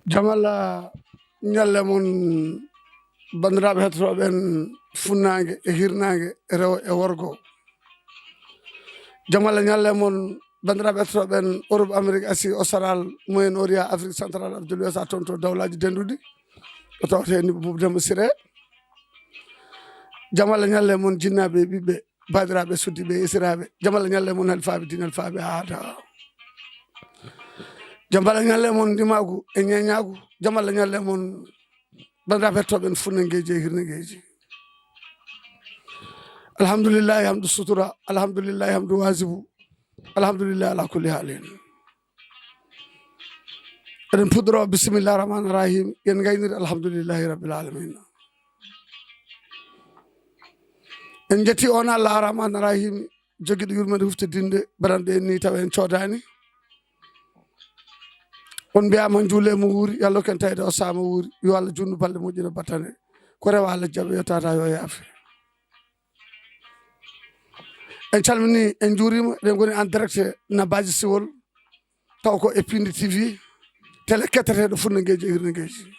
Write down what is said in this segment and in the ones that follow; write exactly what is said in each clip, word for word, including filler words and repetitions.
Jamala ñalle mon, banndiraaɓe hettotooɓe en funnaange e hirnaange, rewo e worgo. Jamala ñalle mon, banndiraaɓe hettotooɓe en Europe, Amérique, Asie Australe, Moyen Orient, Afrique Centrale, Afrique de l'Ouest, haa toon to dawlaaji denduɗi, ɗo tawata heen Buubu Demba Siré. Jamala ñalle mon, jinnaaɓe e ɓiɓɓe, baadiraɓe, suddiɓe, esiraɓe, jamala ñalle mon, halifaaɓe diine, halifaaɓe aada. Jamala ñalle mon, ndimaagu e ñeeñaagu, jamala ñalle mon, banndiraaɓe hettooɓe en funnangeeji e hirnangeeji. Alhamdulillahi hamdu sutura, alhamdulillahi hamdu wajibu, alhamdulillahi ala kulli halin. Eɗen puɗɗoro bisimillahi rahmani rahim, yen ngaynir alhamdulillahi rabbil alamin. En jetti on Allah rahmani rahim, jogiɗo yurmede huftidinde, baɗanɗo en ni tawa en coodani. On mbiyama juule mo wuuri, yo Allah ken tawde o saama wuuri, yo Allah junnu balɗe moƴƴina battane. Ko rewa Allah jaɓe, yo tata yo yaafe. En calmini, en juurima, eɗen goni en direct na Baji Siwol, taw ko e Pindi T V, télé ketteteɗo funnangeeji e hirnangeeji.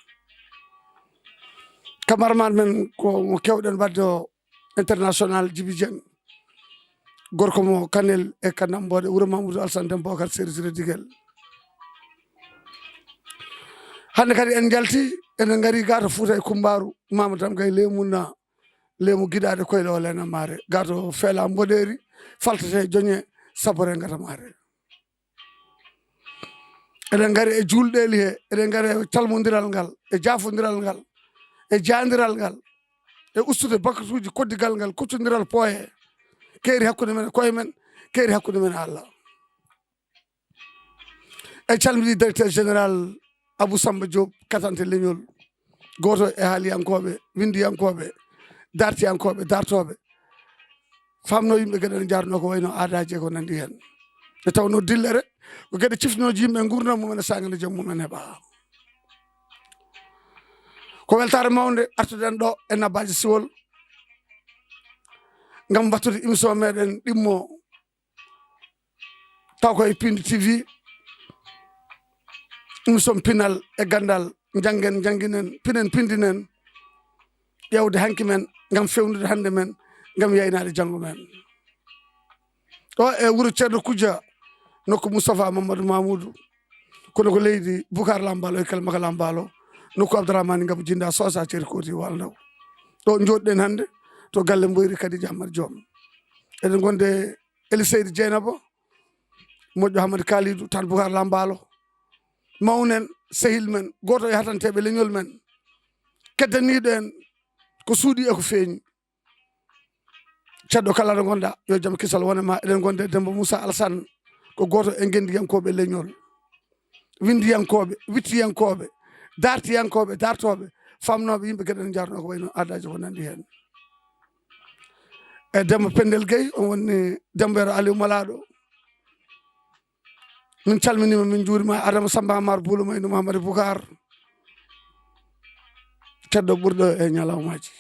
Cameraman men ko mo kewɗen wadde o, international, Jibi Dieng, gorko mo Kanel e Kanamboɗe, wuro Mamoudou Alassane Deme Bocar, Seri Siré Digel. Hannde kadi en njalti, enen ngari ga to Fuuta e Kumbaaru, Mama Dam Gay, leemu na, leemu giɗaade koyɗe o lena maare, ga to feela mboɗeeri, faltete joñe, sabore ngata maare. Eɗen ngari e juulɗeeli he, eɗen ngari e calmondiral ngal, e jaafondiral ngal, e jaandiral ngal, e ustude bakkatuuji koddigal ngal, koccondiral pooye, keeri hakkunde men e koye men, keeri hakkunde men e Allah. En calmini directeur général Abou Samba Diop, katante leñol, gooto e haaliyankooɓe, winndiyankooɓe, dartiyankooɓe, dartooɓe, famno yimɓe geɗe ɗe njarno ko wayno aadaaji e ko nanndi heen. Nde tawnoo dillere ko geɗe ciftinooje yimɓe, nguurndam mumen e saanga nde jam mumen heɓa. Ko weltaare mawnde artuɗen ɗo e Nabbaaji Siwol ngam mbattude émission meɗen ɗimmo, taw ko e Pindi T V, émission pinal e ganndal, njanngen, njannginen, pinen, pindinen, ƴeewde hanki men, ngam fewnude hannde men, ngam yaynaade janngo men. Ɗo e wuro Ceerno Kujja, nokku Moustapha Mamadou Mamoudou, kono ko leydi Boucar Lambaalo e Kalmaka Lambaalo, nokku Abdourahmane Ngabu Jinda Sosa, Ceeri Kooti Walndaw. Ɗo njooɗiɗen hannde, to galle Mboyri Kadija Ahmad Joom. Eɗen ngonde Eli Seydi Dieynaba, moƴƴo Hamadi Kalidou, tan Boucar Lambaalo. Mawnen, sehil men, gooto e hatanteeɓe leñol men. Keddaniiɗo en ko suuɗi e ko feeñi. Ceddo kala ɗo ngonɗa, yo jam kisal wone ma. Eɗen ngonde Demba Moussa Alassane, ko gooto e ngenndiyankooɓe leñol. Winndiyankooɓe, wittiyankooɓe, dartiyankooɓe, dartooɓe, famnooɓe yimɓe geɗe ɗe njarno ko wayno aadaaji ko nanndi heen. E Demba Pendel Gueye, on woni Demba Yero Aliou Malaaɗo. Min calminiima, min njuuriima Adama Samba Amar Buulo Mayno Mouhamadou Boucar, ceddo ɓurɗo e ñalawmaaji.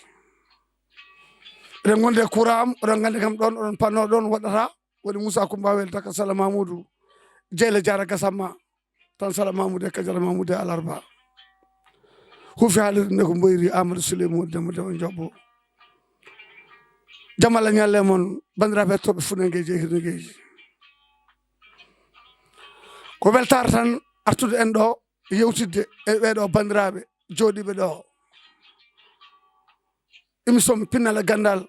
Eɗen ngondi e courant am, oɗon nganndi kam ɗoon, oɗon panno ɗoon waɗata, woni Moussa Coumba Wel Taka Sala Mamoudou, Jeyle Diarra Gassama, tan Sala Mamoudou e Kadiata Mamoudou e Alarba. Huufi haalirde nde ko Mboyri Amadou Souley Modou Demba Demba Jobbo. Jamala ñalle mon, banndiraaɓe hettooɓe fuɗnangeeji e hirnangeeji. Ko weltaare tan artude en ɗo, yewtidde e ɓeeɗo banndiraaɓe jooɗiiɓe ɗo. Émission Pinnal e Ganndal,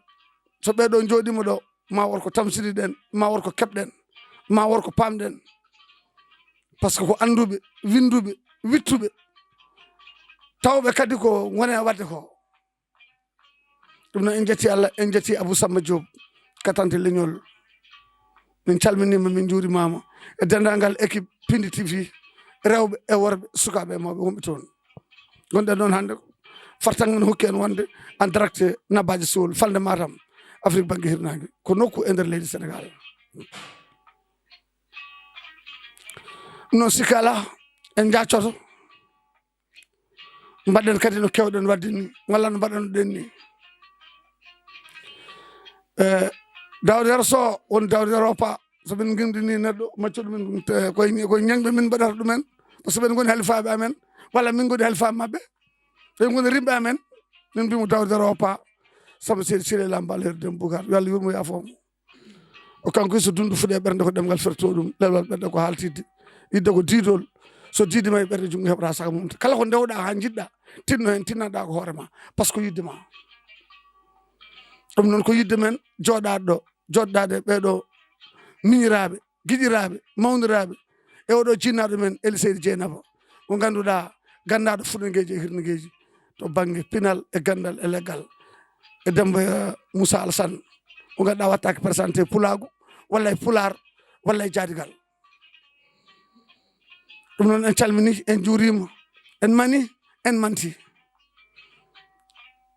so ɓeeɗo njooɗiima ɗo, ma wor ko tamsiriɗen, ma wor ko keɓɗen, ma wor ko paamɗen. Par ce que ko annduɓe, winnduɓe, wittuɓe, tawɓe kadi ko ngone waɗde ko. Ɗum noon, en njetti Allah, en njetti Abou Samba Diop, katante leñol. Min calminiima, min njuurimaama e denndaangal équipe Pindi T V, rewɓe e worɓe, sukaaɓe e mawɓe wonɓe toon. Ngonɗen noon hannde, fartaŋŋe no hokki en wonde en direct Nabbaaji Siwol, falnde Matam, Afrique bannge hirnaange, ko nokku e nder leydi Senegaal. Ɗum noon, sikka alaa, en njaaccoto. Mbaɗɗen kadi no keewɗen waɗde ni, walla no mbaɗanoɗen ni. E, Daawda Yero Sow, woni Daawda Yero Pa, so min ngimdini neɗɗo, maccuɗo min, te, koye, koye ñaŋɓe min mbaɗata ɗumen, par ce que ɓen ngoni halifaaɓe amen, Walla min ngoni halifaaɓe maɓɓe? Ɓe ngoni rimɓe amen. Min mbimo dawde rewo pa. Samba Seydi Sile Lambaalo Heeru Demba Bukar, yo Allah yurmo, yaafo mo. O kanko so dundu fuɗe ɓernde, ko ɗemngal ferto ɗum, lelwal ɓernde ko haaltidde. Yidde ko diidol. So diidi ma e ɓernde, junngo heɓata saka mum. Kala ko ndewɗa haa njiɗɗa, tinno heen, tinnanɗa ko hoore ma. Par ce que yidde ma. Ɗum noon ko yidde men jooɗaade ɗo, jooɗaade ɓee ɗo miñiraaɓe, giɗiraaɓe, mawniraaɓe e oɗo jinnaaɗo men Eli Seydi Jeynaba, mo ngannduɗaa, ganndaaɗo fuɗnageeji e hirnageeji to bannge pinal e ganndal e leggal, e Demba, eh, Moussa Alassane, mo ngannduɗaa wattaake présenté pulaagu, walla e pulaar, walla e jaadigal. Ɗum noon, en calmini, en njuuriima, en mani, en manti.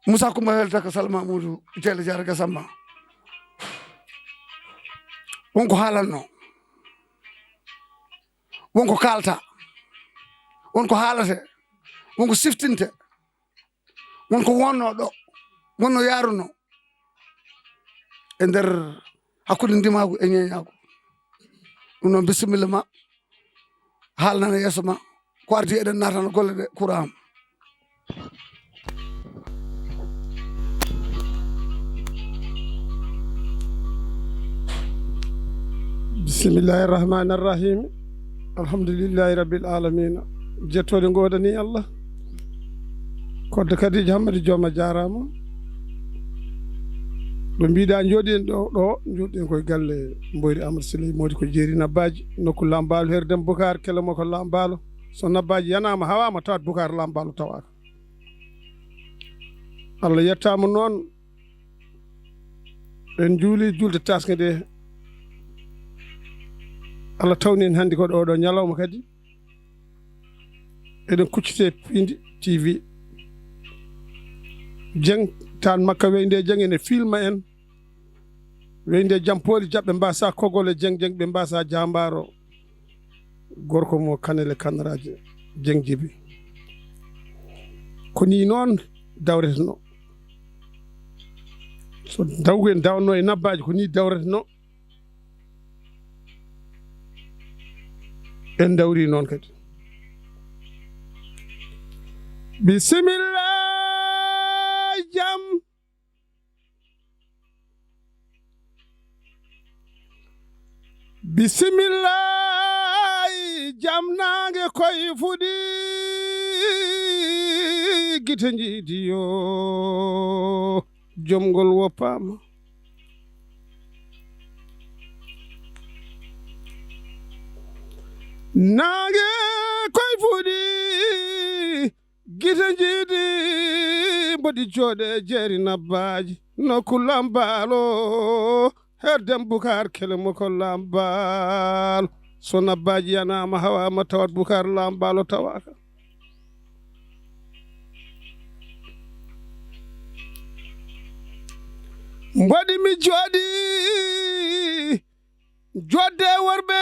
Moussa Coumba Welta ko Sal Mamoudou Jeele Jaare Gassama. Won ko haalanno, won ko kaalta, won ko haalate, won ko siftinte, won ko wonno ɗo, wonno yaruno e nder hakkunde ndimaagu e ñeeñaagu. Ɗum noon, bisimilla ma, haalnana yeeso ma ko ardi, eɗen naatana golle ɗe, kura am. Bismillahi rahmani rahim. Alhamdulillahi rabbil alamina. Jettoɗe ngoodani Allah. Kodde Kadiija Hammadi Joom a jaaraama. Ɗo mbiɗa jooɗi en ɗo, ɗo jooɗi en koye galle Mboyri Amadou Siley Moodi ko jeeri Nabbaaji, nokku Laam Baalo, Heeru Demba Bukar, kele mo ko Laam Baalo. So Nabbaaji yanaama, hawaama, tawat Bukar Laam Baalo tawaaka. Allah yettaama noon, en njuuli juulde taaske nde. Allah tawni en hannde ko ɗo, ɗo ñalawma kadi. Eɗen kuccite Piindi T V. Jeng, taan makka weyde jeng ene filma en. Weyde jampooli jaɓɓe mbasa kogol e jeng jeng ɓe mbasa jambaaro. Gorko mo Kanel e Kanaraaji, Jeng Jibi. Ko ni noon dawreteno. So dawgu en dawanno e Nabbaaji, ko ni dawreteno. En dawri noon kadi. Bisimillahi jam. Bisimillahi jam, naange koye fuɗi, gite njiidi yo jomgol woppaama. Naange koye fuɗi, gite njiidi mboɗi jooɗe jeeri Nabbaaji, nokku Laam Baalo, Heeru Demba Bukar kele mo ko Laam Baalo. So Nabbaaji yanaama, hawaama, tawat Bukar Laam Baalo tawaaka. Mboɗi mi jooɗi jodde worɓe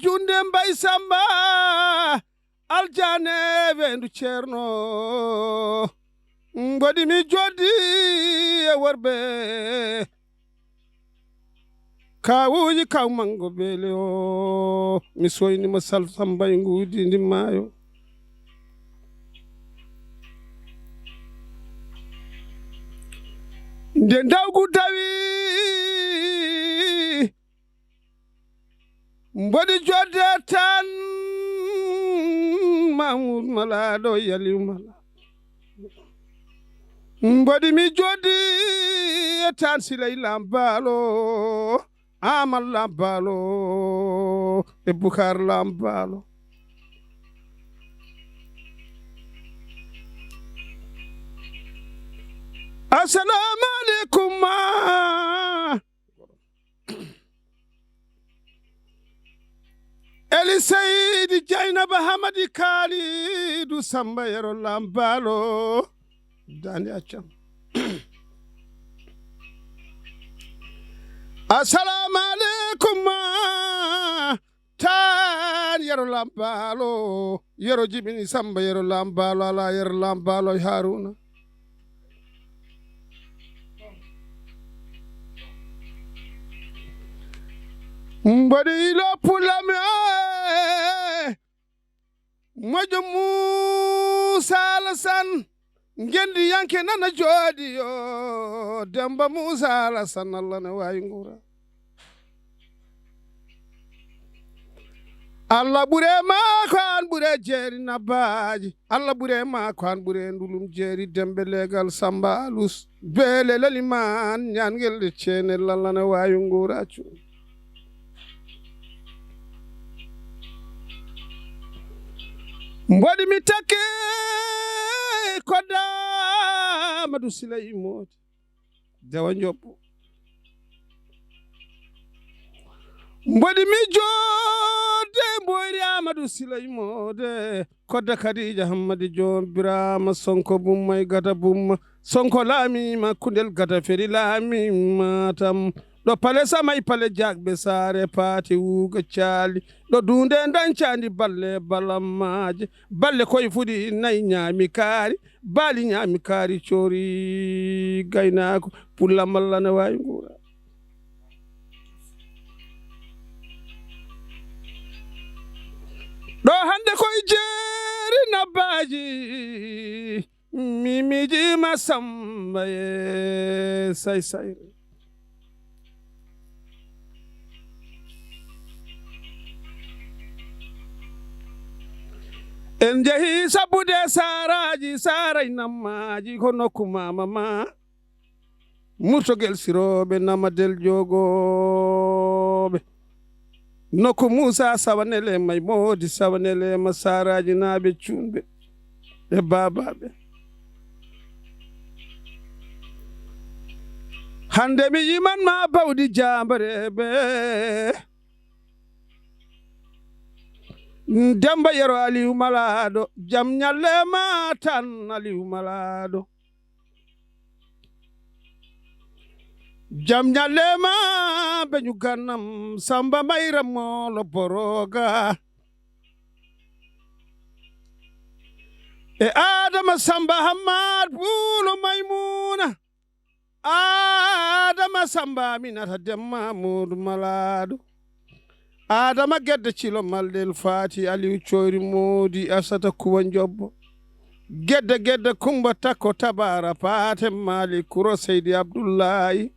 juunde Mbay Samba, Aljaane weendu Ceerno. Mboɗi mi joddi e worɓe, kawuuji kaw Mango Beele o, mi soyni mo Sal Samba e nguudi ndi maayo. Nde ndawgu dawi, mboɗi jodde tan Mahmoud Malaɗo Yaliw Mala. Mboɗi mi joddi e tan Siley Laam Baalo, Amal Laam Baalo, e Bukar Laam Baalo. Assalamu aleykum ma. Eli Seydi Jeynaba Hamadi Kaalidu Samba Yero Laam Baalo. Dande accam. Assalamu aleykum ma. Taan Yero Laam Baalo, Yero jibini Samba, Yero Laam Baalo, ala Yero Laam Baalo e Haruna. Mboɗi ilo pulami, eh, Moƴƴo Muusa Alasan, ngendiyanke nana jooɗi yo, Demba Muusa Alasan, Allah ne waawi nguura. Allah ɓure ma ko an ɓure jeeri nabbaaji. Allah ɓure ma ko an ɓure ndulum jeeri dembe legal Samba Alus. Beele lali ma an ñaangel de ceene lallana waawi nguura cu. Mboɗi mi takke kodda Amadou Siley Moodi. Dewa Njoɓɓo. Mboɗi mi joodde mboyri Amadou Siley Moode. Kodda Kadija Hammadi Joom Birama Sonko Bumma e Gata Bumma. Sonko laamima Kundel Gata Feri laamima tam. Ɗo pale sama e pale jagɓe saare paati wuuga caali. Ɗo duunde dañcaandi balle balammaaje. Balle koye fuɗi nayi ñaami kaari. Baali ñaami kaari coori gaynaako. Pulla malla ne waawi nguura. Ɗo hannde koye jeeri nabbaaji. Mimiji Masamba e say sayre. En njehi sabbude saaraaji, saaray nammaaji ko nokku maama ma. Murtogel sirooɓe namadel jogooɓe. Nokku Muusa Sawanele may moodi Sawanele ma saaraaji naaɓe cuunɓe e baabaaɓe. Hannde mi yiman ma bawɗi jaambareeɓe. Demba Yero Aliou Malaaɗo, jam ñalle ma tan Aliou Malaaɗo. Jam ñalle ma beñu gannam Samba Mayra Moolo Boroga. E Adama Samba Hammad Buulo Maymuna. Adama Samba Aminata Demma Moodu Malaaɗo. Adama Gedde Cilo Malɗel Faati Aliou Coyri Moodi Asata Kuwa Njobbo. Gedde Gedde Kumba Takko Tabara Paate Maali Kuro Seydi Abdullahi.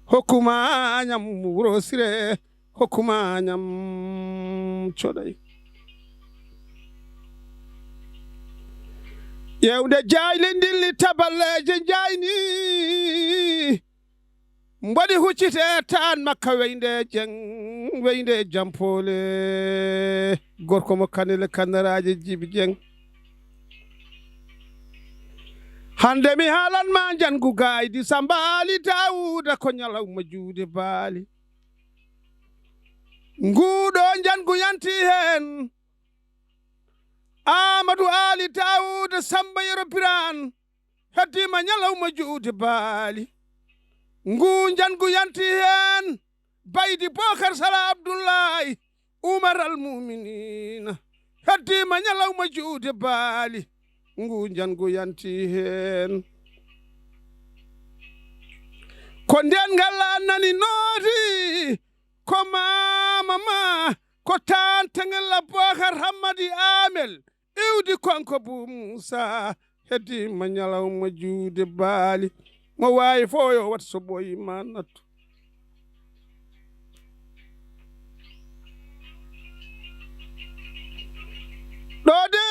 Hokkuma ñam wuro sire. Hokkuma ñam coɗay. Ƴeewde jayli ndilli taballeeje njayni. Mboɗi huccite tan makka weynde jeng, weynde jampoole. Gorko mo kanele kandaraaje jibi jeng. Hannde mi haalan ma njangu gaydi Samba Ali Daawuda ko ñalawma juude baali. Nguɗo njangu yanti heen. Amadou Ali Daawuda Samba Yero Biraan. Heddima ñalawma juude baali. Ngu njangu yanti heen. Baydi Bokar Sala Abdullahi. Umar al Muminina. Heddima ñalawma juude baali. Ngu njangu yanti heen. Ko nden ngal annani nooti. Ko maama ma. Ko tan tengel Abubakar Hammadi Amel. Iwdi konko bu Muusa. Heddima ñalawma juude baali. Mo waawi fof yo wat so ɓooyi ma nattu. Ɗo de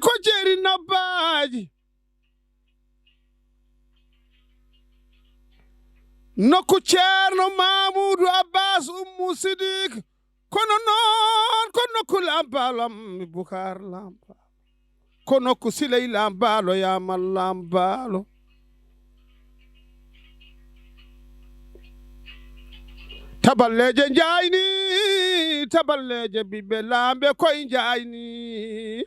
ko jeeri nabbaaji. Nokku Ceerno Mamuudu Abbas Ummu Sidik. Kono noon ko nokku Lambaalo am Bukar Lambaalo. Ko nokku Siley Lambaalo Yamal Lambaalo. Taballeeje njayni, taballeeje ɓiɓɓe laamɓe koye njayni.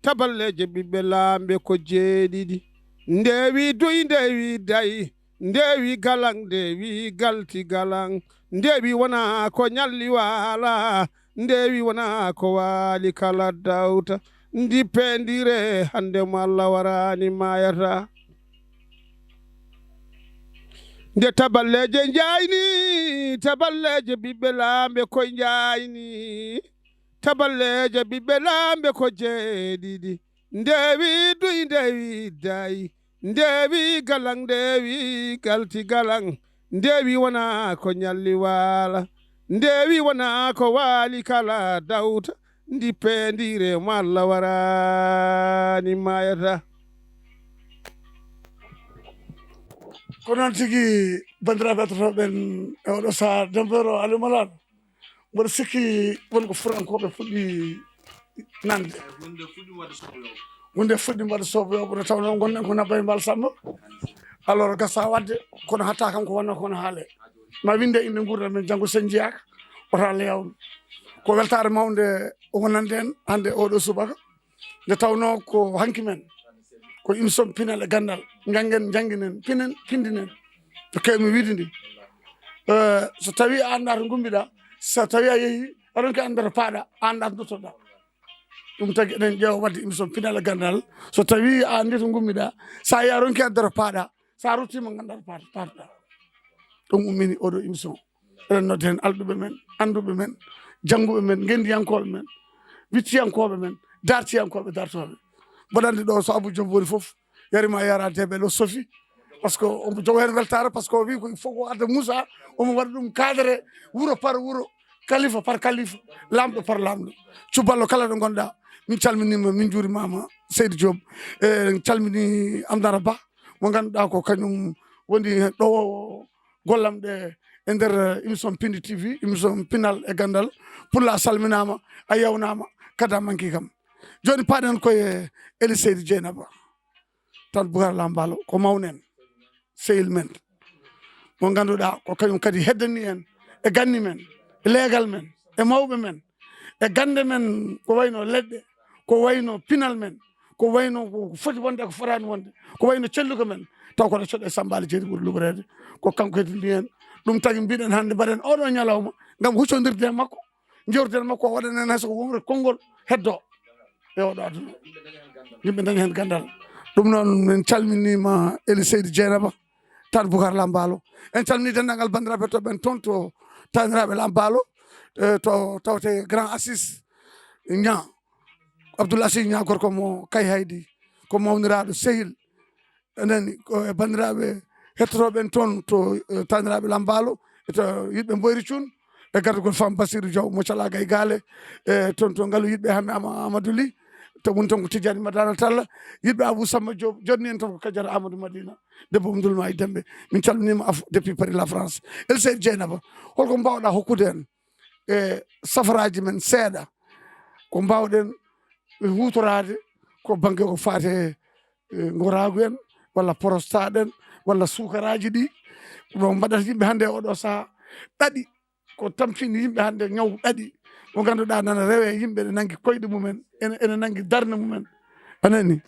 Taballeeje ɓiɓɓe laamɓe ko jeeɗiɗi. Ndewi duy, ndewi day, ndewi galang, ndewi galti galang, ndewi wona ko ñalli waala, ndewi wona ko waali kala dawta. Ndi pendire hannde mo Allah waraani maayata. Nde taballeeje njayni, taballeeje ɓiɓɓe laamɓe koye njayni. Taballeeje ɓiɓɓe laamɓe ko jeeɗiɗi. Ndewi duy, ndewi dayi, ndewi galaŋ, ndewi galti galaŋ, ndewi wona ko ñalli waala, ndewi wona ko waali kala dawta, ndi peendiire malla waraani maayata. Ko noon tigi, banndiraaɓe heɗotooɓe ɓen, e oɗo sahaa, Demboyro Aliou Malal, mboɗo sikki won ko Furankooɓe puɗɗi nande. Wonde fuɗɗi waɗde soɓoyooɓe. Wonde fuɗɗi waɗde soɓoyooɓe, nde tawnoo ngonɗen ko Nabbay Mbaal Sammba. Alors, gasa waɗde, kono hatta kam ko wonnoo kono haale. Ma winde innde nguurndam men, janngo sen njiyaaka, wota leyawno. Ko weltaare mawnde wonande en hannde oɗo subaka. Nde tawnoo ko hanki men, ko émission pinal e ganndal, njanngen, njannginen, pinen, pindinen. Ko keewmi wiide ndi. Eh, so tawii a anndaa to ngummiɗaa, so tawii a yehii, a ronki anndude to paaɗaa, a anndaa to nduttoɗaa. Ɗum tagi eɗen ƴeewa waɗde émission pinal e ganndal. So tawii a anndii to ngummiɗaa, so a yehii a ronki anndude to paaɗaa, so a ruttiima nganndaa to paat-, paatɗaa. Ɗum ummini oɗo émission. Eɗen noddi heen alɗuɓe men, annduɓe men, jannguɓe men, ngenndiyankooɓe men, wicciyankooɓe men, dartiyankooɓe, dartooɓe. Mboɗo anndi ɗo so Abou Diop woni fof, yari ma yara debel o sofi. Par ce que omo jogo heen weltaare, par ce que o wi ko il faut ko adda Moussa, omo waɗa ɗum cadre wuro par wuro, kalifa par kalifa, laamɗo par laamɗo. Cuballo kala ɗo ngonɗaa, min calminiima, min njuurimaama, Seydi Diop. E, en calmini Amdara Ba, mo ngannduɗaa ko kañum woni ɗo gollam ɗe e nder, eh, émission Pindi T V, émission Pinal e Ganndal. Pulla a salminaama, a yewnaama, kadi a manki kam. Jooni paaɗen koye Eli Seydi Dieynaba, tan Boucar Lambaalo, ko mawnen, sehil men. Mo ngannduɗaa ko kañum kadi heddani en e ganni men, e leegal men, e mawɓe men, e gannde men, ko wayno leɗɗe, ko wayno pinal men, ko wayno ko foti wonde, ko fotaani wonde, ko wayno celluka men, taw kono coɗɗe Samba Ali Jeeri ɓuri luɓreede, ko kanko heddini en. Ɗum tagi mbiɗen hannde mbaɗen oɗo ñalawma ngam huccondirde e makko, jewtiden e makko, o waɗanen hay so ko wumre konngol heddo e oɗo aduna. Yimɓe daña heen ganndal. Ɗum noon, min calminiima Eli Seydi Dieynaba, tan Boucar Lambaalo. En calminii denndaangal banndiraaɓe to ɓen toon to taaniraaɓe Lambaalo, e to tawte Grand Assis Ña, Abdoul Assis Ña gorko mo Kay Haydi, ko mawniraaɗo sehil. Eneni ko e banndiraaɓe hettotooɓe en toon to, e, taaniraaɓe Lambaalo, e to yiɗɓe Mboyri Cuun, e gardugol Fam Basiru Jaw mo Cala Gay Gaale, e toon to ngalu yiɗɓe Hammi Ama-, Amadou Ly, to woni toon ko Tijani Madana Talla, yiɗɓe Abou Samma Diop, jonni en toon ko Kadiata Amadou Madina, debbo Umdul Maay Dembe. Min calminiima af depuis Paris, la France. El Seydi Dieynaba, holko mbaawɗaa hokkude en e safaraaji men seeɗa, ko mbaawɗen huutoraade ko bannge ko faati e, e ngoraagu en, walla porostaɗen, walla suukaraaji ɗi, no mbaɗata yimɓe hannde e oɗo sahaa ɗaɗi, ko tampini yimɓe hannde ñaw ɗaɗi, mo ngannduɗaa nana rewe yimɓe, ene nanngi koyɗe mumen, ene, ene nanngi darnde mumen. A nani?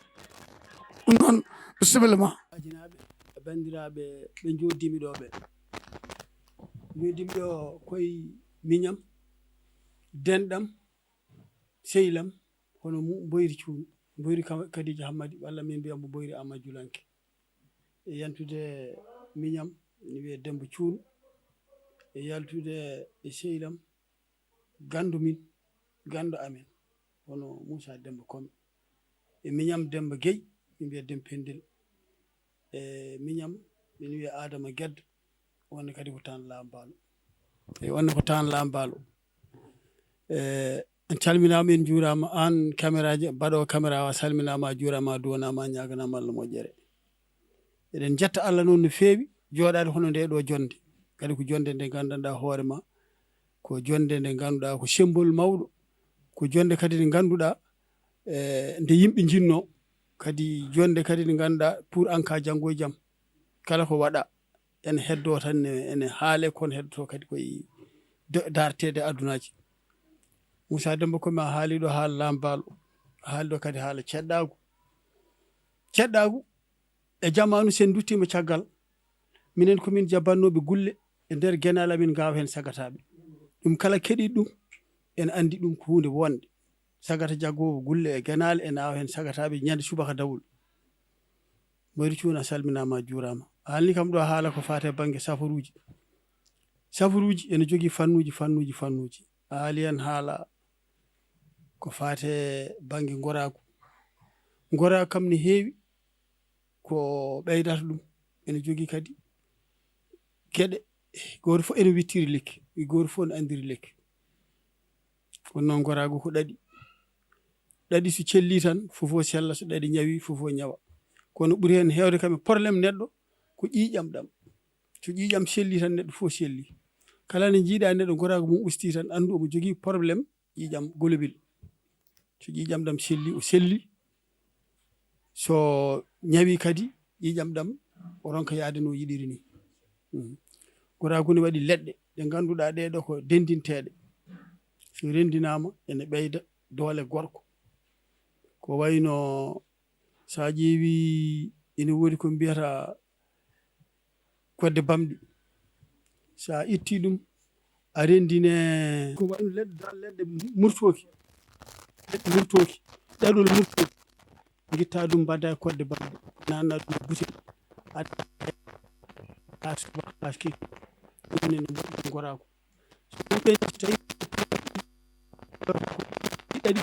Ɗum noon, bisimilla ma. Ajinaaɓe, e banndiraaɓe ɓe njooddimi ɗo ɓe. Njooddimi ɗo koye miñam, denɗam, sehil am, hono mu-, Mboyri Cuun, Mboyri Ka-, Kadija Hammadi, walla min mbiya mo Mboyri Amma Julanke. E yantude miñam, ene wiyee Demba Cuun. E yaltude e sehil am, ganndo min, ganndo amen, hono Muusa Demba Kome. E miñam Demba Gey, min mbiya Demba Pendel. E miñam, min mbiya Adama Geddo, wonde kadi ko tan Lambaalo. E wonde ko tan Lambaalo. E en calminaama, en njuuraama, aan caméra je-, baɗoowo caméra o, a salminaama, a juuraama, a duwanaama, a ñaaganaama Allah moƴƴere. Eɗen njetta Allah noon no feewi jooɗaade hono nde ɗo jonnde. Kadi ko jonnde nde nganndanɗaa hoore ma, ko jonnde nde ngannduɗaa ko sembol mawɗo, ko jonnde kadi nde ngannduɗaa, e, nde yimɓe njinnoo, kadi jonnde kadi nde ngannduɗaa pour en cas janngo e jam, kala ko waɗa, ene heddoo tan, ne, ene haalee, kono heddotoo kadi koye do-, darteede adunaaji. Muusa Demba, ko mi a haali ɗo haala Lambaalo, a haali ɗo kadi haala ceɗɗaagu. Ceɗɗaagu, e jamaanu, so en nduttiima caggal, minen ko min jabbannooɓe gulle e nder genaale amin, ngaawa heen sagataaɓe. Ɗum kala keɗiiɗo ɗum, ene anndi ɗum ko huunde wonde. Sagata jaggoowo gulle e genaale, ene awa heen sagataaɓe ñande subaka dawol. Mboyri Cuun, a salminaama, a juuraama. A haalni kam ɗo haala ko faati e bannge safaruuji. Safaruuji ene jogii fannuuji, fannuuji, fannuuji. A haali heen haala ko faate bannge ngoraagu. Ngoraagu kam ne heewi ko ɓeydata ɗum. Ene jogii kadi geɗe, gooto fof ene wittiri lekki, gooto fof ne anndiri lekki. Kono noon ngoraagu ko ɗaɗi. Ɗaɗi so celli tan, fof o sella, so ɗaɗi ñawi, fof o ñawa. Kono ɓuri heen heewde kam e problème neɗɗo ko ƴiiƴam ɗam. So ƴiiƴam selli tan, neɗɗo fof selli. Kala nde njiiɗa neɗɗo ngoraagu mum usti tan, anndu omo jogii problème ƴiiƴam globule. So ƴiiƴam ɗam selli, o selli. So ñawi kadi, ƴiiƴam ɗam o ronka yahde no yiɗiri ni. Mm. Ngoraagu ne waɗi leɗɗe ɗe ngannduɗaa ɗee ɗoo ko denndinteeɗe. So renndinaama, ene ɓeyda doole gorko. Ko wayno, so a ƴeewi, ene woodi ko mbiyata kodde bamɗi. So a itti ɗum, a renndine ko wayno leɗɗe, leɗɗe murtooki, leɗɗe murtooki, ɗaɗol murtooki, ngitta ɗum, mbaɗa e kodde bamɗi, nanna ɗum butel, aɗa, a suba, a kiki, ɗum ne no mbaɗi ɗum ngoraagu. So ɗum ɓendi, so tawi ɗaɗi,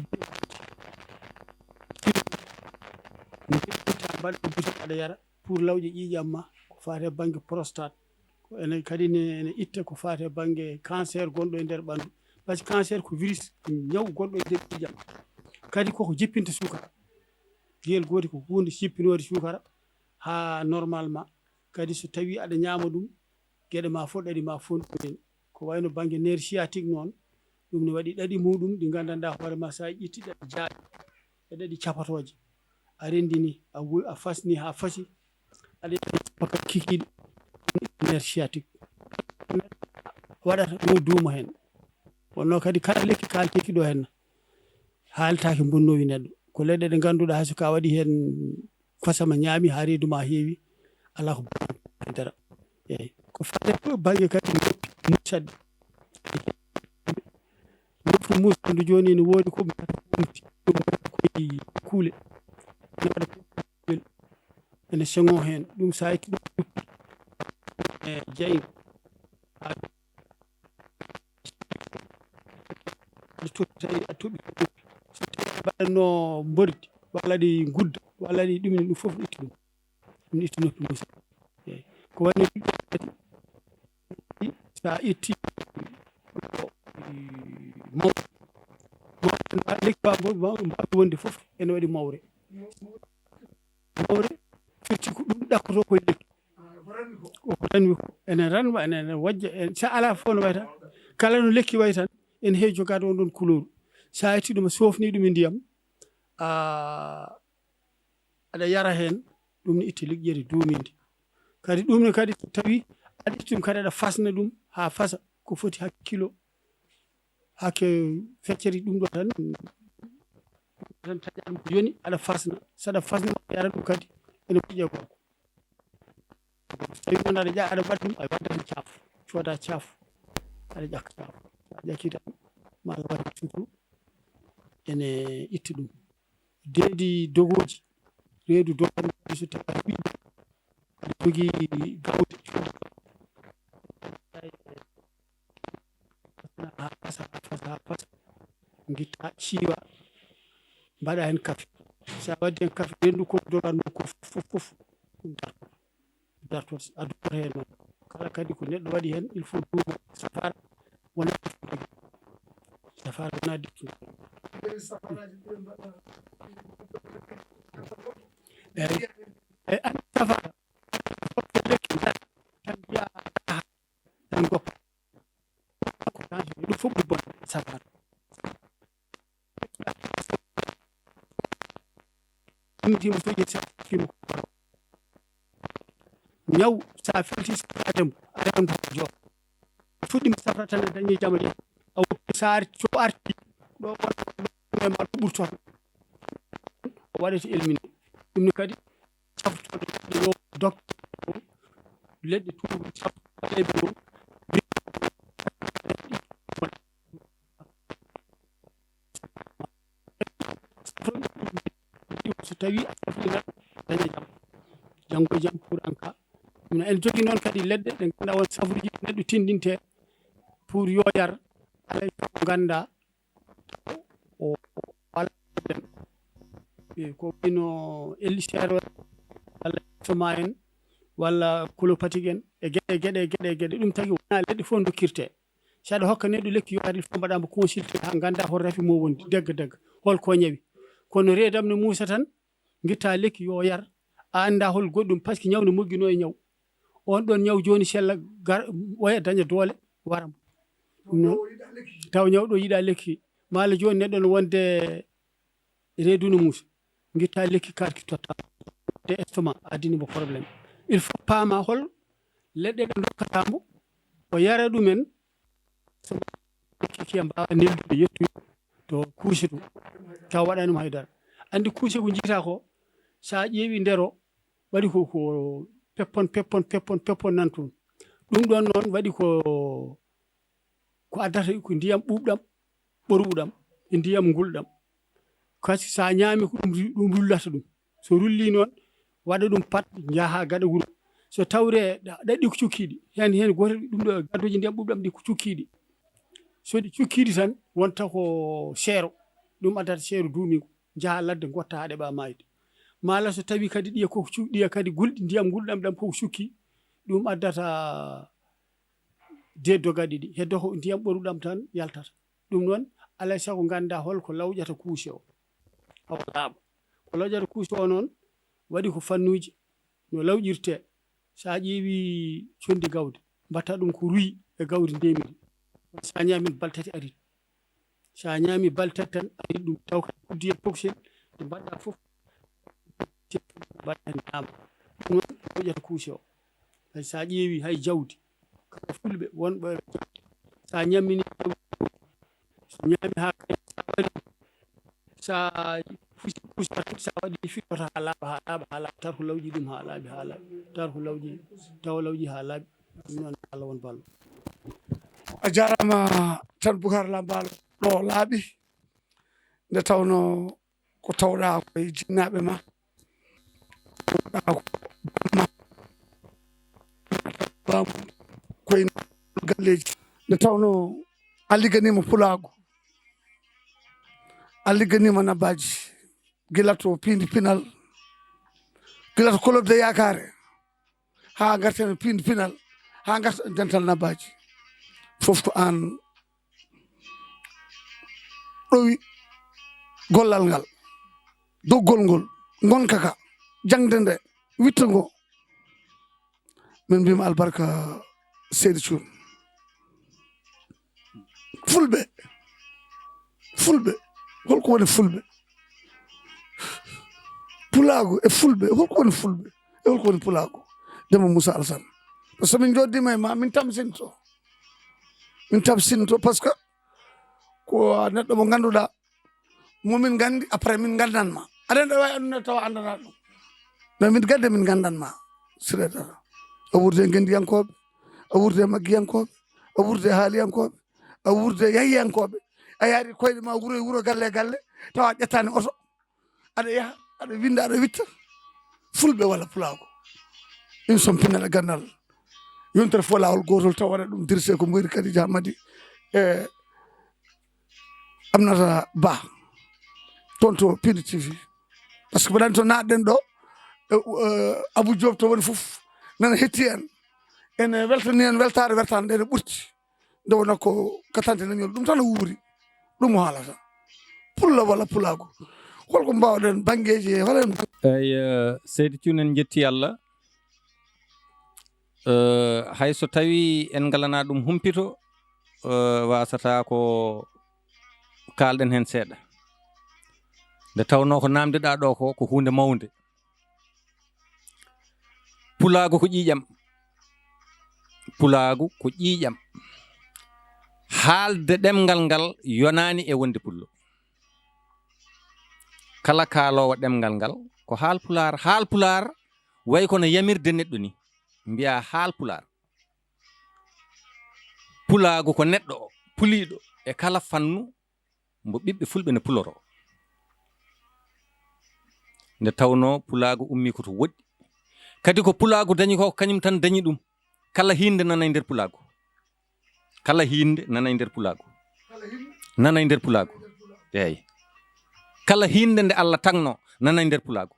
ngitta, mbaɗa butel, aɗa yara. Pour lawƴe ƴiiƴam ma, ko faati e bannge prostate, ko ene kadi ne, ene itta ko faati e bannge cancer gonɗo e nder ɓanndu. Parce que cancer ko virus, ko ñaw gonɗo e nder ƴiiƴam. Kadi koko jippinta suukara. Ngel gooti ko huunde jippinoode suukara haa normal ma. Kadi so tawi aɗa ñaama ɗum, geɗe ma fof, ɗaɗi ma fof ɗum en. Ko wayno bannge nerf sciatique noon, ɗum ne waɗi ɗaɗi muɗum ɗi nganndanɗaa hoore ma, so a ƴetti ɗaɗi jaaɓi, e ɗaɗi capatooje. A renndini, a wu-, a fasni haa fasi, aɗa ƴetta cappa kadi kikiiɗe, nerf sciatique. Waɗata yo duuma heen. Wonno kadi kala lekki kaalteeki ɗo heen, haaltaaki mbonnowi neɗɗo. Ko leɗɗe ɗe ngannduɗaa hay so ka waɗi heen kosam a ñaami haa reedu ma heewi, alaa ko bonnata haydara. Eeyi. Ko faati e bannge kadi noppi musaɗɗi. Noppi musaɗɗi jooni ene woodi ko mbiyata ko wonti. Ɗum mbiyata koye kuule. Ene waɗa kuule. Ene seŋo heen. Ɗum so a itti ɗum noppi. E jeyngo. A totti tawi a toɓi ko noppi. So tawi a mbaɗatno mbordi, walla ɗi ngudda, walla ɗi ɗum, ɗum fof itti ɗum. Ɗum itti noppi musaɗɗi. Eeyi. Ko wayno ɓiɓɓe tati, so a itti ko, i, mawɓe. Mawɓe, lekki mbaawi, mbaawi wonde fof, ene waɗi mawre. Mawre firti ko ɗum ɗakkotoo koye lekki. Ko ranwi ko. Ene ranwa, ene, ene wojja, en, so alaa fof no wayata. Kala no lekki wayi tan, ene heewi jogaade on ɗon couleur. So a itti ɗum, a soofni ɗum e ndiyam, a, aɗa yara heen, ɗum ne itta liƴƴere duuminde. Kadi ɗum ne kadi so tawi aɗa itti ɗum kadi aɗa fasna ɗum haa fasa, ko foti hakke kilo, hakke feccere ɗum ɗo tan, tan taƴa ɗum ko yoni, aɗa fasna. So aɗa fasna, aɗa yara ɗum kadi, ene moƴƴi e gorko. So tawi noon aɗa ƴa-, aɗa waɗa ɗum, a waddat caaf, cooda caaf, aɗa ƴakka caaf. So a ƴakki tan, ma a waɗa cuuɗu, ene itta ɗum. Deedi dogooji, reedu dogan, so tawi a heɓi ɗum, aɗa jogii gawte, cooda gawte. Haa fasa, haa fasa, haa fasa. Ngitta, ciiwa, mbaɗa heen kafe. So a waddi heen kafe, renndu ko dogan ɗum ko fof, fof, ɗum dartoto. Dartoto, a duwata heen noon. Kala kadi ko neɗɗo waɗi heen, il faut duuma. Safaara wona deftude. Safaara wona deftude. Eeyi. Eeyi, an safaara. Tan mbiya, tan goppa. Ko danger, ɗum fof ɓuri bonde, safara. Ɗum timo soƴe sa timo. Ñaw, sa felti, sa dem, a dem ta jof. Fuɗɗima safara tan, a dañi jama, a woppi, sa arti, so arti, ɗo wonde ma ɗo ɓurtoto. O waɗete éliminé. Ɗum ne kadi, saftoɗo yo docteur leɗɗe tuuba saftoɗeɓe o so tawi a safri neɗɗo daña jam. Janngo e jam pour en cas ɗum en jogii noon kadi leɗɗe ɗe ngannduɗaa won safruuji neɗɗo tinndintee pour yo yar alay sago nganndaa o E ko wayno L C R walla estomac en, walla colopatique en, e geɗe, geɗe, geɗe, geɗe. Ɗum tagi wonaa leɗɗe fof dokkirte. So aɗa hokka neɗɗo lekki yo ar, il faut mbaɗa mo consulté haa ngannda hol rafi mo wondi, degga, degga. Hol ko ñawi. Kono reedam no muusa tan, ngitta lekki yo yar, a annda hol goɗɗum, parce que ñaw no mogginoo e ñaw. On ɗon ñaw jooni sella gar-, oya daña doole, wara mo. Ɗum noon, taw ñawɗo yiɗa lekki. Maala jooni neɗɗo no wonde reedu no muusa. Ngitta lekki karki totta. De estomac addini mo problème. Il faut paama hol leɗɗe ɗe ndokkata mo, o yara ɗumen, so kiki en mbaawa neldude yettude to kuuse to, taw waɗani mo haydara. Anndi kuuse ko njiyata ko, so a ƴeewi ndero, waɗi ko, ko peppon, peppon, peppon, peppon nan toon. Ɗum ɗoon noon waɗi ko, ko addata ko ndiyam ɓuuɓɗam, ɓorwuɗam, e ndiyam ngulɗam. Kasi so a ñaami ko ɗum ri-, ɗum rullata ɗum. So rulli noon, waɗa ɗum pat, njaha gaɗa wuro. So tawre ɗa-, ɗaɗɗi ko cukkiiɗi, heen, heen gooto ɗum ɗo gaddoji ndiyam ɓuuɓɗam ɗi ko cukkiiɗi. So ɗi cukkiiɗi tan, wonta ko seero. Ɗum addata seero duumiigo. Njaha ladde, ngotta haa ɗeɓa maayde. Mala so tawi kadi ɗiya ko cu-, ɗiya kadi gulɗi, ndiyam ngulɗam ɗam ko cukki, ɗum addata de dogaɗi ɗi. Heddo ko ndiyam ɓoruɗam tan yaltata. Ɗum noon, alay sago ngannda hol ko lawƴata kuuse o. Awa laaɓa. Ko lawƴata kuuse o noon, waɗi ko fannuuji no lawƴirte. So a ƴeewi conndi gawde, mbatta ɗum ko ruyi e gawri ndemiri. So a ñaami balɗe tati arit. So a ñaami balɗe tati tan arit ɗum, taw ko kuddiye poksel, ɗe mbaɗɗa fof, mbaɗɗa ñaama. Ɗum noon, lawƴata kuuse o. Hay so a ƴeewi hay jawdi, kala fulɓe wonɓe, so a ñammini, so ñaami haa kadi, so a wari, so a fusi kuusa tan, so a waɗi fiɗɗota haa laaɓa, haa laaɓa, haa laaɓa, tar ko lawƴi ɗum haa laaɓi, haa laaɓi, tar ko lawƴi, tawa lawƴi haa laaɓi. Ɗum noon, Allah won ballo. A jaaraama tan, Boucar Lambaalo, ɗo laaɓi. Nde tawnoo ko tawɗaa ko e jinnaaɓe ma, tawɗaa ko bamma, baamu, ko e galleeji. Nde tawnoo a ligganiima pulaagu, a ligganiima nabbaaji, gila to piindi pinal, gila to Club de Yaakaare, haa ngarten piindi pinal, haa ngarten dental nabbaaji. Fof ko aan ɗowi gollal ngal, doggol ngol, ngonka ka, jaŋde nde, wiɗto ngo. Min mbiyam albarka Seydi Cuun. Fulɓe, fulɓe, holko woni fulɓe? Pulaagu e fulɓe, holko woni fulɓe? E holko woni pulaagu? Demba Moussa Alassane. Par ce que min njooɗdiima e ma, min tamsinto. Min tamsinto, par ce que ko neɗɗo mo ngannduɗaa, mo min nganndi, après min nganndan ma. Aɗa anndi, aɗa waawi anndude tawa anndanaa ɗum. Mais min nganndi, min nganndan ma. Sireta. A wuurde e ngenndiyankooɓe, a wuurde e maggiyankooɓe, a wuurde e haaliyankooɓe, a wuurde e yahiyankooɓe. A yaari koyɗe ma wuro e wuro, galle e galle, tawa a ƴettaani oto. Aɗa yaha, aɗa winnda, aɗa witta. Fulɓe walla pulaagu. Ɗum son pinal e ganndal. Yontere fof laawol gootol taw waɗa ɗum dirse ko mboyri Kadija Madi. E Aminata Ba. Toon to Pindi T V. Par ce que mbaɗani to naatɗen ɗo, e, e, Abou Diop to woni fof. Nana hetti en. Ene weltani en weltaare wertaande nde ene ɓurti. Nde wonaa ko katante leñol, ɗum tan o wuuri. Ɗum o haalata. Pullo walla pulaagu. Holko mbaawɗen banngeeji e holen? Eey, eh, Seydi Cuun, en njetti Allah. Eh, hay so tawii en ngalanaa ɗum humpito, eh, waasata ko kaalɗen heen seeɗa. Nde tawnoo ko naamnde-ɗaa ɗoo ko, ko huunde mawnde. Pulaagu ko ƴiiƴam. Pulaagu ko ƴiiƴam. Haalde ɗemngal ngal yonaani e wonde pullo. Kala kaaloowo ɗemngal ngal ko haal pulaar. Haal pulaar way kono yamirde neɗɗo ni. Mbiyaa haal pulaar. Pulaagu ko neɗɗo o, puliiɗo e kala fannu mbo ɓiɓɓe fulɓe ne puloroo. Nde tawnoo pulaagu ummii ko to woɗɗi. Kadi ko pulaagu dañi ko, ko kañum tan dañi ɗum. Kala hiinde nana e nder pulaagu. Kala hiinde nana e nder pulaagu. Nana e nder pulaagu. Eey. Kala hiinde nde Allah tagno, Nana e nder pulaagu.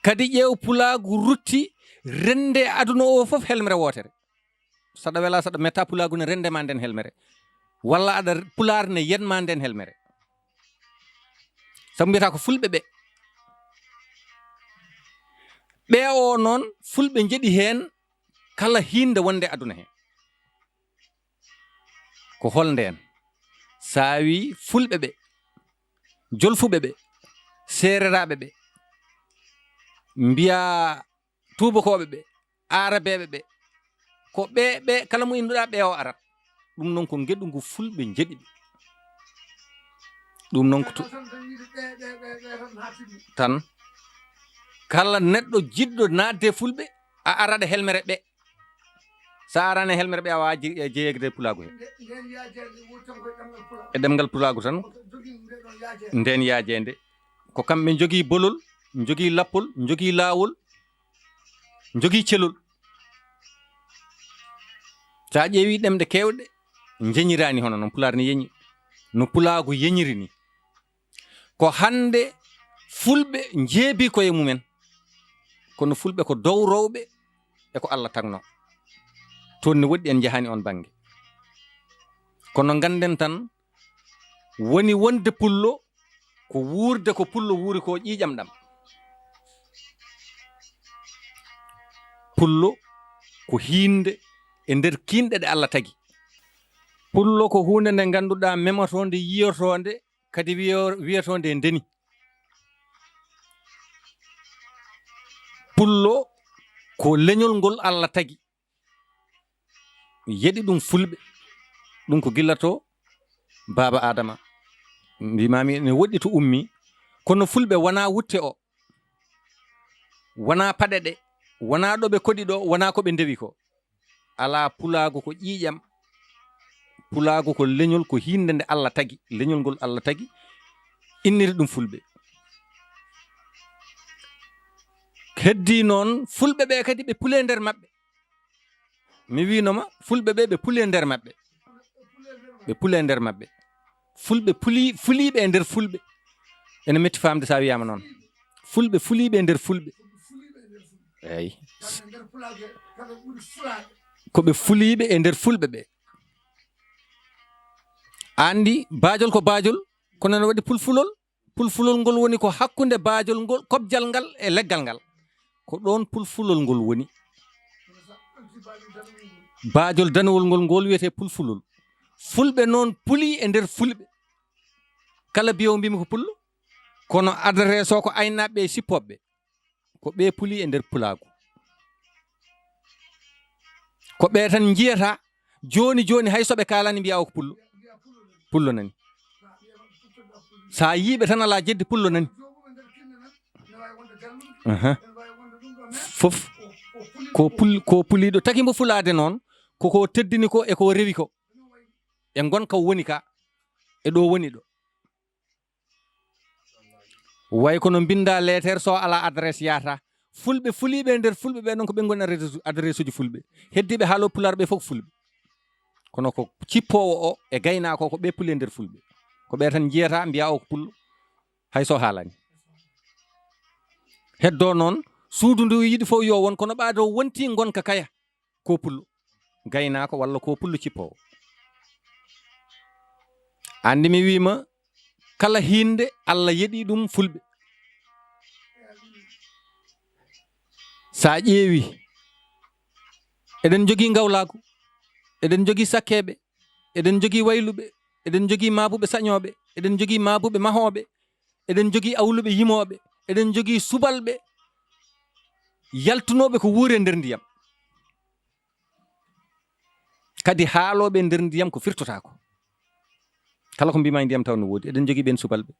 Kadi ƴeew pulaagu rutti rende aduna o fof helmere wootere. Saɗa wela, saɗa metta, pulaagu ne rende ma nden helmere. Walla aɗa, pulaar ne yen ma nden helmere. Sabu mbiyata ko fulɓe ɓe. Ɓe o noon, fulɓe njeɗi heen kala hiinde wonde aduna he. Ko hol ndeen? Sa wi fulɓe ɓe, jolfuɓe ɓe, seereraaɓe ɓe, mbiya tuubakooɓe ɓe, aarabeeɓe ɓe, ko ɓe, ɓe kala mo innduɗaa ɓe o arat. Ɗum noon ko ngeɗu ngu fulɓe njeɗi ɓe. Ɗum noon ko tu-, tan kala neɗɗo jiɗɗo naatde fulɓe, a araɗe helmere ɓe. Sa arani helmere ɓe, a wawa je-, e jeyeede pulaagu he. E ɗemngal pulaagu tan. Nden yaajeende. Ko kamɓe njogii bolol, njogii lappol, njogii laawol, njogii celol. Sa ƴeewi ɗemɗe keewɗe, njeñiraani hono noon pulaar ni yeñi. No pulaagu yeñiri ni. Ko hannde fulɓe njeebi koye mumen. Kono fulɓe ko dowrowɓe e ko Allah tagno. Toon ne woɗɗi en njahaani on bannge. Kono ngannden tan, woni wonde pullo, ko wuurde ko pullo wuuri ko ƴiiƴam ɗam. Pullo ko hiinde e nder kiinɗe ɗe Allah tagi. Pullo ko huunde nde ngannduɗaa memotoonde, yiyotoonde, kadi wiyo-, wiyotoonde e ndeni. Pullo ko leñol ngol Allah tagi. Yeɗi ɗum fulɓe. Ɗum ko gilla to baaba Adama. Mbimami ene woɗɗi to ummi. Kono fulɓe wona wutte o. Wona paɗe ɗe. Wona ɗo ɓe koɗi ɗo. Wona ko ɓe ndewi ko. Alaa, pulaagu ko ƴiiƴam. Pulaagu ko leñol, ko hiinde nde Allah tagi. Leñol ngol Allah tagi. Inniri ɗum fulɓe. Heddi noon, fulɓe ɓe kadi ɓe pule nder maɓɓe. Mi wiino ma, fulɓe ɓe, ɓe pule nder maɓɓe. Ɓe pule nder maɓɓe. Fulɓe puli-, fuliiɓe e nder fulɓe. Ene metti faamde sa wiyama noon. Fulɓe fuliiɓe e nder fulɓe. Eyi. Ko ɓe fuliiɓe e nder fulɓe ɓe. Andi, baajol ko baajol, kono ne waɗi pulfulol. Pulfulol ngol woni ko hakkunde baajol ngol, kobjal ngal e leggal ngal. Ko ɗoon pulfulol ngol woni. Baajol danewol ngol, ngol wiyetee pulfulol. Fulɓe noon puli e nder fulɓe. Kala biyowo mbimi ko pullo, kono adresse o ko aynaaɓe e sippooɓe. Ko ɓe puli e nder pulaagu. Ko ɓe tan njiyata jooni jooni, hay so ɓe kaalani, mbiya o ko pullo. Pullo nani. Sa yiiɓe tan ala jeddi, pullo nani. Aha. Fof ko pul-, ko puliiɗo. Taki mbo fulaade noon, ko ko teddini ko e ko rewi ko. E ngonka woni ka, e ɗo woni ɗo. Way kono mbinnda leeter, so ala adresse yaata. Fulɓe fuliiɓe e nder fulɓe ɓe noon ko ɓe ngoni adresse, adresse uji fulɓe. Heddiiɓe haalo pulaar ɓe fof ko fulɓe. Kono ko cippoowo o e gaynaako ko ɓe puli e nder fulɓe. Ko ɓe tan njiyata mbiya o ko pullo. Hay so haalani. Heddo noon, suudu ndu yiɗi fof yo won, kono ɓaade o wonti ngonka kaya. Ko pullo gaynaako walla ko pullo cippoowo. Anndi mi wiima kala hiinde Allah yeɗi ɗum fulɓe. Sa ƴeewi, eɗen njogii ngawlaagu, eɗen njogii sakkeeɓe, eɗen njogii wayluɓe, eɗen njogii maabuɓe sañooɓe, eɗen njogii maabuɓe mahooɓe, eɗen njogii awluɓe yimooɓe, eɗen njogii subalɓe yaltunooɓe ko wuuri e nder ndiyam. Kadi haalooɓe e nder ndiyam ko firtotaako. Kala ko mbima e ndiyam taw no woodi. Eɗen njogii ɓeen subalɓe.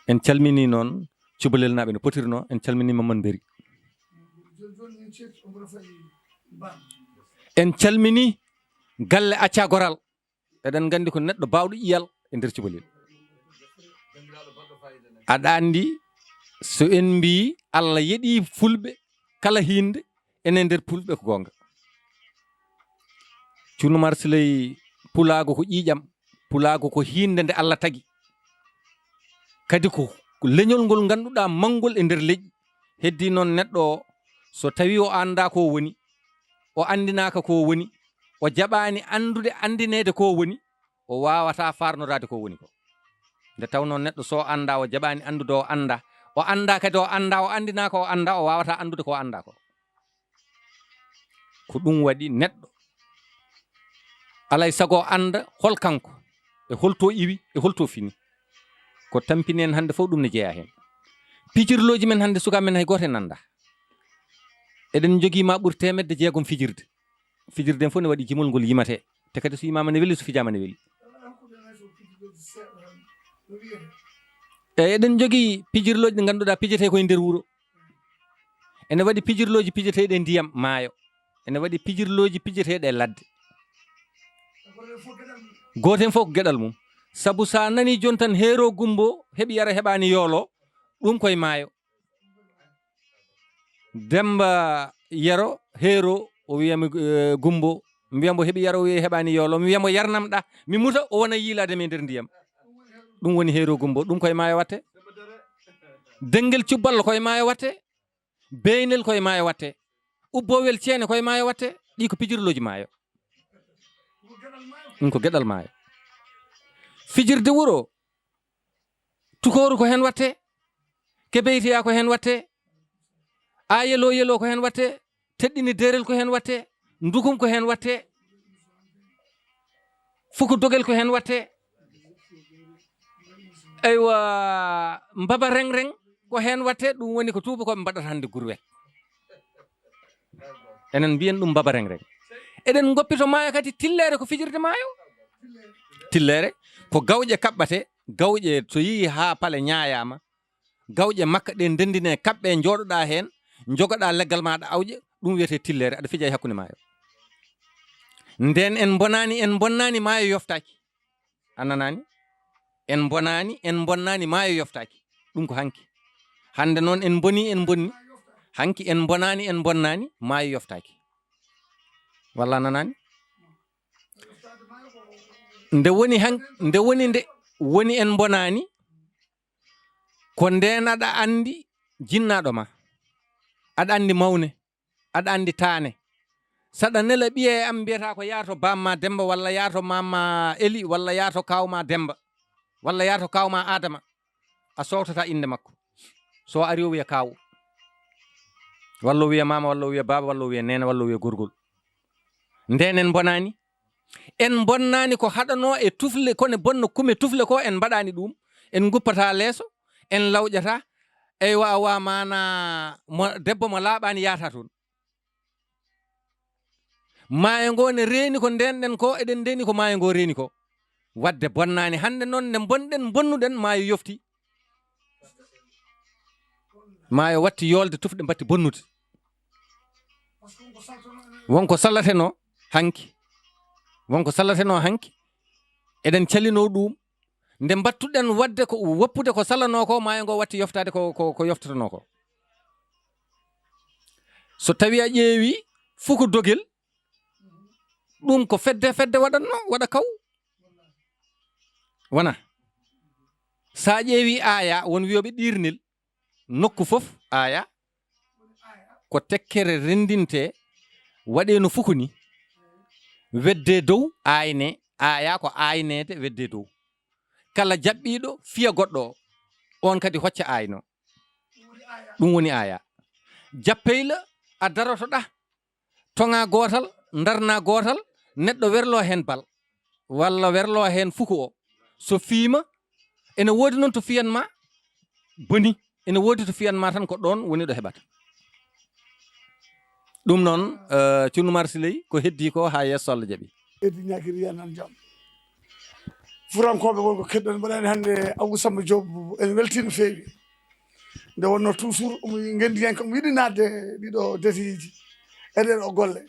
En calminii noon cubalelnaaɓe no potirnoo. En calminii Mamman Mberi. En calminii galle accagoral. Eɗen nganndi ko neɗɗo baawɗo ƴiyal e nder cubalel. Aɗa anndi so en mbii Allah yeɗii fulɓe kala hiinde, enen nder fulɓe ko goonga. Cuno Marsiley, pulaagu ko ƴiiƴam, pulaagu ko hiinde nde Allah tagi. Kadi ko leñol ngol ngannduɗaa manngol e nder leƴƴi. Heddii noon neɗɗo o, so tawii o anndaa ko woni, o anndinaaka ko woni, o jaɓaani anndude anndineede ko woni, o waawataa faarnoraade ko woni ko. Nde tawnoo neɗɗo so anndaa, o jaɓaani anndude o anndaa, o anndaa kadi o anndaa, o anndinaaka o anndaa, o waawataa anndude ko o anndaa ko. Ko ɗum waɗi neɗɗo alay sago annda hol kanko, e holto iwi, e holto fini. Ko tampini en hannde fof ɗum ne jeyaa heen. Pijirlooji men hannde, sukaaɓe men hay gooto en anndaa. Eɗen njogii ma ɓur teemedde jeegom fijirde. Fijirde en fof ne waɗi jimol ngol yimatee. Te kadi so yimaama ne weli, so fijaama ne weli. E eɗen njogii pijirlooji ɗi ngannduɗaa pijatee koye nder wuro. Ene waɗi pijirlooji pijateeɗi e ndiyam maayo. Ene waɗi pijirlooji pijateeɗi e ladde. Gooto heen fof ko geɗal mum. Sabu so a nanii jooni tan Heero Gumbo heɓi yaro heɓaani yoolo, ɗum koye maayo. Demba Yero Heero, o wiya mi, eh, Gumbo. Mi wiya mbo heɓi yaro, o wiya heɓaani yoolo. Mi wiya mbo yarnam ɗa, mi muta, o wona yiilaade mi e nder ndiyam. Ɗum woni Heero Gumbo. Ɗum koye maayo watte. Denngel Cubballo koye maayo watte. Beynel koye maayo watte. Ubbowel Ceene koye maayo watte. Ɗi ko pijirlooji maayo. Ɗum ko geɗal maayo. Fijirde wuro, Tukooru ko heen watte. Kebeytiya ko heen watte. A yelo yelo ko heen watte. Teɗɗini derel ko heen watte. Ndukum ko heen watte. Fuku dogel ko heen watte. Eywa, mbaba reng reng ko heen watte. Ɗum woni ko tuubakooɓe mbaɗata hannde gurwet. Enen mbiyen ɗum mbaba reng reng. Eɗen ngoppito maayo kadi tilleere, ko fijirde maayo. Tilleere ko gawƴe kaɓɓate, gawƴe so yii haa pale ñaayaama, gawƴe makka ɗe ndenndine, kaɓɓe, njooɗoɗaa heen, njogoɗaa leggal maaɗa awƴe, ɗum wiyetee tilleere, aɗa fija e hakkunde maayo. Ndeen en mbonaani, en mbonnaani, maayo yoftaaki. A nanaani? En mbonaani, en mbonnaani, maayo yoftaaki. Ɗum ko hanki. Hannde noon en mbonii, en mbonni. Hanki en mbonaani, en mbonnaani, maayo yoftaaki. Walla a nanaani? Nde woni han-, nde woni nde woni en mbonaani, ko ndeen aɗa anndi jinnaaɗo ma. Aɗa anndi mawne. Aɗa anndi taane. Saɗa nela ɓiye am mbiyata ko yaato bamma Demba, walla yaato mamma Eli, walla yaato kawma Demba, walla yaato kawma Adama. A sowtata innde makko. So ari o wiya kaaw. Walla o wiya mama, walla o wiya baaba, walla o wiya neene, walla o wiya gorgol. Ndeen en mbonaani. En mbonnaani ko haɗanoo e tufle, kono bonna kume tufle ko en mbaɗaani ɗum. En nguppata leeso, en lawƴata. Eywa, awa maana mo, debbo mo laaɓaani yaata toon. Maayo ngo ne reeni ko ndeenɗen ko, eɗen ndeeni ko maayo ngo reeni ko. Wadde bonnaani. Hannde noon ne mbonɗen, mbonnuɗen, maayo yofti. Maayo watti yoolde, tufɗe mbatti bonnude. Wonko sallatenoo hanki. Wonko sallatenoo hanki. Eɗen calinoo ɗum. Nde mbattuɗen waɗde ko woppude ko salanoo ko, maayo ngo watti yoftaade ko, ko, ko yoftotonoo ko. So tawii a ƴeewii fuku dogel, ɗum ko fedde, fedde waɗatnoo, waɗa kaw. Wona? So a ƴeewii aaya, won wiyooɓe ɗiirnel, nokku fof aaya, ko tekkere renndintee, waɗee no fuku ni, weddee dow, aaynee, aaya ko aayneede, weddee dow. Kala jaɓɓiiɗo fiya goɗɗo o, oon kadi hocca aayno. Ɗum woni aaya. Jappeyla a darotoɗa, toŋa gootal, ndarna gootal, neɗɗo werlo heen bal, walla werlo heen fuku o. So fiima, ene woodi noon to fiyan ma boni, ene woodi to fiyan ma tan ko ɗoon woni ɗo heɓata. Ɗum noon, eh, Cunnu Mar Siley, ko heddii ko haa yeeso so Allah jaɓi. Eddi ñaakiri yan an jam. Furankooɓe wonko keɗɗon mbaɗani hannde Abou Samba Diop, en weltii no feewi. Nde wonnoo toujours omo ngenndi heen, omo yiɗi naatde ɗiɗo deseeji e ɗee ɗoo golle.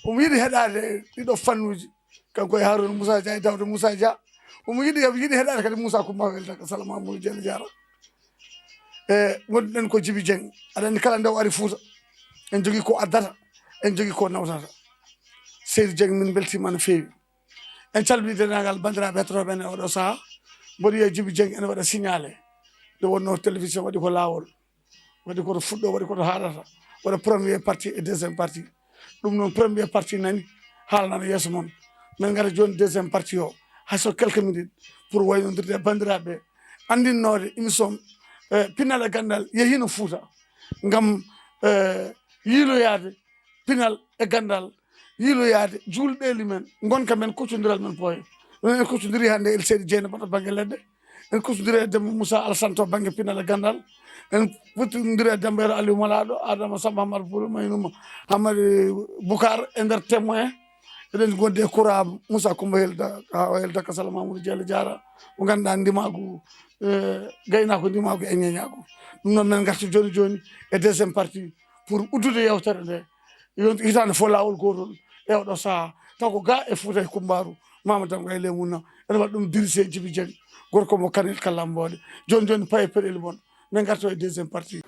Omo yiɗi heɗaade ɗiɗo fannuuji. Kanko e Harouna Moussa Dia e Daouda Moussa Dia. Omo yiɗi, omo yiɗi heɗaade kadi Moussa Coumba Welta, ko Salama Mamadou Diallo Diarra. E wonɗen ko Djiby Dieng. Aɗa anndi kala nde o ari Fouta, en njogii ko addata, en njogii ko nawtata. Seydou Dieng, min mbeltiima no feewi. En calminii denndaangal banndiraaɓe heɗotooɓe men e oɗo sahaa. Mboɗo wiya Djiby Dieng ene waɗa signalé. Nde wonno télévision waɗi ko laawol, waɗi koto fuɗɗo, waɗi koto haalata, waɗa premier partie e deuxième partie. Ɗum noon premier partie nani, haalnana yeeso mon. Min ngara jooni deuxième partie o, hay so quelques minutes, pour waynondirde e banndiraaɓe, anndinnoode émission, eh, pinal e ganndal yehino Fuuta ngam, eh, yiiloyaade pinal e ganndal, yiiloyaade juulɗeeli men, ngonka men, kuccondiral men pooye. Ɗum en kuccondiri hannde e Seydi Jeynaba to bannge leɗɗe, en kuccondiri e Demba Moussa Alassane to bannge pinal e ganndal, en kuccondiri e Demba Yero Aliou Malaɗo, Adama Samba Hamar Bourou, Maynuma Hamadi Boucar e nder témoin. Eɗen ngondi e Koura Moussa Coumba Helda, ka o Helda Kasala Mamoudou Diallo Diarra, mo ngannduɗaa ndimaagu, eh, gaynaako ndimaagu e ñeñaagu. Ɗum noon men ngarti jooni jooni e deuxième partie pour uddude yewtere nde. Yon hitaande fof laawol gootol e oɗo sahaa. Taw ko ga e Fuuta e Kumbaaru, Mama Dam Gaye Lemunna, ene waɗa ɗum dirise Jibi Jeng, gorko mo Kanel Kallamboɗe. Jooni jooni paye peɗeli mon, min ngarto e deuxième partie.